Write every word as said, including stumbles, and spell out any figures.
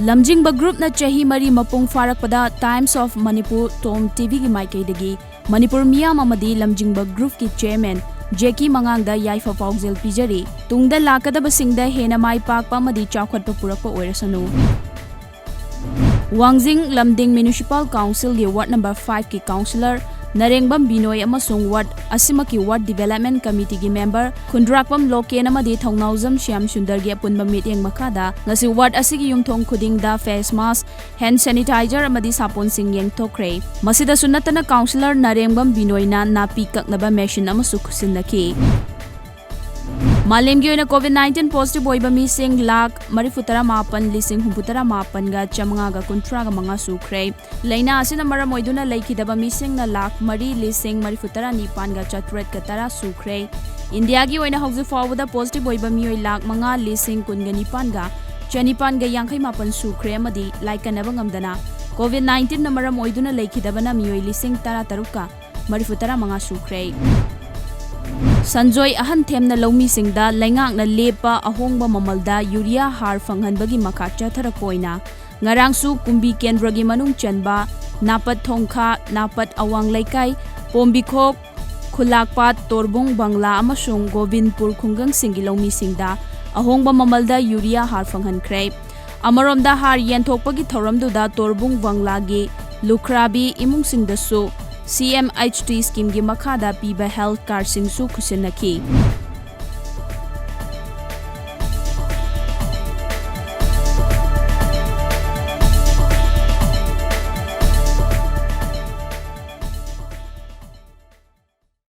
ꯂꯝꯖꯤꯡꯕ ꯒ꯭ꯔꯨꯞꯅ ꯆꯍꯤ ꯃꯔꯤ ꯃꯄꯨꯡ ꯐꯥꯔꯛꯄꯗ Times of Manipur, ꯇꯣꯝ ꯇꯤꯚꯤꯒꯤ ꯃꯥꯏꯀꯩꯗꯒꯤ ꯃꯅꯤꯄꯨꯔ ꯃꯤꯌꯥꯝ ꯑꯃꯗꯤ ꯂꯝꯖꯤꯡꯕ ꯒ꯭ꯔꯨꯞꯀꯤ ꯆꯦꯌꯔꯃꯦꯟ ꯖꯦꯀꯤ ꯃꯉꯥꯡꯗ ꯌꯥꯏꯐ ꯄꯥꯎꯖꯦꯜ ꯄꯤꯖꯔꯤ꯫ ꯇꯨꯡꯗ ꯂꯥꯛꯀꯗꯕꯁꯤꯡꯗ ꯍꯦꯟꯅ ꯃꯥꯏ ꯄꯥꯛꯄ ꯑꯃꯗꯤ ꯆꯥꯎꯈꯠꯄ ꯄꯨꯔꯛꯄ ꯑꯣꯏꯔꯁꯅꯨ꯫ ꯋꯥꯡꯖꯤꯡ ꯂꯝꯗꯤꯡ ꯃ꯭ꯌꯨꯅꯤꯁꯤꯄꯥꯜ ꯀꯥꯎꯟꯁꯤꯜꯒꯤ ꯋꯥꯔꯗ ꯅꯝꯕꯔ five ꯀꯤ ꯀꯥꯎꯟꯁꯤꯂꯔ ꯅꯔꯦꯡꯕꯝ ꯕꯤꯅꯣꯏ ꯑꯃꯁꯨꯡ ꯋꯥꯔꯗ ꯑꯁꯤꯃꯛꯀꯤ ꯋꯥꯔꯗ ꯗꯤꯚꯦꯂꯞꯃꯦꯟ ꯀꯃꯤꯇꯤꯒꯤ ꯃꯦꯝꯕꯔ ꯈꯨꯟꯗ꯭ꯔꯥꯛꯄꯝ ꯂꯣꯀꯦꯟ ꯑꯃꯗꯤ ꯊꯧꯅꯥꯎꯖꯝ ꯁ꯭ꯌꯥꯝ ꯁꯨꯟꯗꯔꯒꯤ ꯑꯄꯨꯟꯕ ꯃꯤꯠꯌꯦꯡ ꯃꯈꯥꯗ ꯉꯁꯤ ꯋꯥꯔꯗ ꯑꯁꯤꯒꯤ ꯌꯨꯝꯊꯣꯡ ꯈꯨꯗꯤꯡꯗ ꯐꯦꯁ ꯃꯥꯁꯛ, ꯍꯦꯟꯗ ꯁꯦꯅꯤꯇꯥꯏꯖꯔ ꯑꯃꯗꯤ ꯁꯥꯄꯣꯟꯁꯤꯡ ꯌꯦꯟꯊꯣꯛꯈ꯭ꯔꯦ꯫ ꯃꯁꯤꯗꯁꯨ ꯅꯠꯇꯅ ꯀꯥꯎꯟꯁꯤꯂꯔ ꯅꯔꯦꯡꯕꯝ ꯕꯤꯅꯣꯏꯅ ꯅꯥꯄꯤ ꯀꯛꯅꯕ ꯃꯦꯁꯤꯟ ꯑꯃꯁꯨ ꯈꯨꯠꯁꯤꯟꯅꯈꯤ꯫ ꯃꯥꯂꯦꯝꯒꯤ ꯑꯣꯏꯅ COVID nineteen positive ꯑꯣꯏꯕ ꯃꯤꯁꯤꯡ ꯂꯥꯈ ꯃꯔꯤꯐꯨ ꯇꯔꯥ ꯃꯥꯄꯟ ꯂꯤꯁꯤꯡ ꯍꯨꯝꯐꯨ ꯇꯔꯥ ꯃꯥꯄꯟꯒ ꯆꯥꯃꯉꯥꯒ ꯀꯨꯟꯊ꯭ꯔꯥꯒ ꯃꯉꯥ ꯁꯨꯈ꯭ꯔꯦ꯫ ꯂꯥꯏꯅꯥ ꯑꯁꯤꯅ ꯃꯔꯝ ꯑꯣꯏꯗꯨꯅ ꯂꯩꯈꯤꯗꯕ ꯃꯤꯁꯤꯡꯅ ꯂꯥꯈ ꯃꯔꯤ ꯂꯤꯁꯤꯡ ꯃꯔꯤꯐꯨ ꯇꯔꯥ ꯅꯤꯄꯥꯟꯒ ꯆꯥꯇ꯭ꯔꯦꯠꯀ ꯇꯔꯥ ꯁꯨꯈ꯭ꯔꯦ꯫ ꯏꯟꯗꯤꯌꯥꯒꯤ ꯑꯣꯏꯅ ꯍꯧꯖꯤꯛ ꯐꯥꯎꯕꯗ positive ꯑꯣꯏꯕ ꯃꯤꯑꯣꯏ ꯂꯥꯈ ꯃꯉꯥ ꯂꯤꯁꯤꯡ ꯀꯨꯟꯒ ꯅꯤꯄꯥꯟꯒ ꯆꯅꯤꯄꯥꯟꯒ ꯌꯥꯡꯈꯩ ꯃꯥꯄꯟ ꯁꯨꯈ꯭ꯔꯦ ꯑꯃꯗꯤ ꯂꯥꯏꯀꯠꯅꯕ ꯉꯝꯗꯅ COVID nineteen ꯅ ꯃꯔꯝ ꯑꯣꯏꯗꯨꯅ ꯂꯩꯈꯤꯗꯕꯅ ꯃꯤꯑꯣꯏ ꯂꯤꯁꯤꯡ ꯇꯔꯥ ꯇꯔꯨꯛꯀ ꯃꯔꯤꯐꯨ ꯇꯔꯥ ꯃꯉꯥ ꯁꯨꯈ꯭ꯔꯦ꯫ ꯁꯟꯖꯣꯏ ꯑꯍꯟ ꯊꯦꯝꯅ ꯂꯧꯃꯤꯁꯤꯡꯗ ꯂꯩꯉꯥꯛꯅ ꯂꯦꯞꯄ ꯑꯍꯣꯡꯕ ꯃꯃꯜꯗ ꯌꯨꯔꯤꯌꯥ ꯍꯥꯔ ꯐꯪꯍꯟꯕꯒꯤ ꯃꯈꯥ ꯆꯠꯊꯔꯛꯄ ꯑꯣꯏꯅ ꯉꯔꯥꯡꯁꯨ ꯀꯨꯝꯕꯤ ꯀꯦꯟꯗ꯭ꯔꯒꯤ ꯃꯅꯨꯡ ꯆꯟꯕ ꯅꯥꯄꯠ ꯊꯣꯡꯈꯥ, ꯅꯥꯄꯠ ꯑꯋꯥꯡ ꯂꯩꯀꯥꯏ, ꯄꯣꯝꯕꯤꯈꯣꯛ, ꯈꯨꯂꯥꯛꯄꯥꯠ, ꯇꯣꯔꯕꯨꯡ ꯕꯪꯂꯥ ꯑꯃꯁꯨꯡ ꯒꯣꯕꯤꯟꯄꯨꯔ ꯈꯨꯡꯒꯪꯁꯤꯡꯒꯤ ꯂꯧꯃꯤꯁꯤꯡꯗ ꯑꯍꯣꯡꯕ ꯃꯃꯜꯗ ꯌꯨꯔꯤꯌꯥ ꯍꯥꯔ ꯐꯪꯍꯟꯈ꯭ꯔꯦ꯫ ꯑꯃꯔꯣꯝꯗ ꯍꯥꯔ ꯌꯦꯟꯊꯣꯛꯄꯒꯤ ꯊꯧꯔꯝꯗꯨꯗ ꯇꯣꯔꯕꯨꯡ ꯕꯪꯂꯥꯒꯤ ꯂꯨꯈ꯭ꯔꯥꯕꯤ ꯏꯃꯨꯡꯁꯤꯡꯗꯁꯨ CMHT ꯁ꯭ꯀꯤꯝꯒꯤ ꯃꯈꯥꯗ ꯄꯤꯕ ꯍꯦꯜꯊ ꯀꯥꯔꯗꯁꯤꯡꯁꯨ ꯈꯨꯠꯁꯤꯟꯅꯈꯤ꯫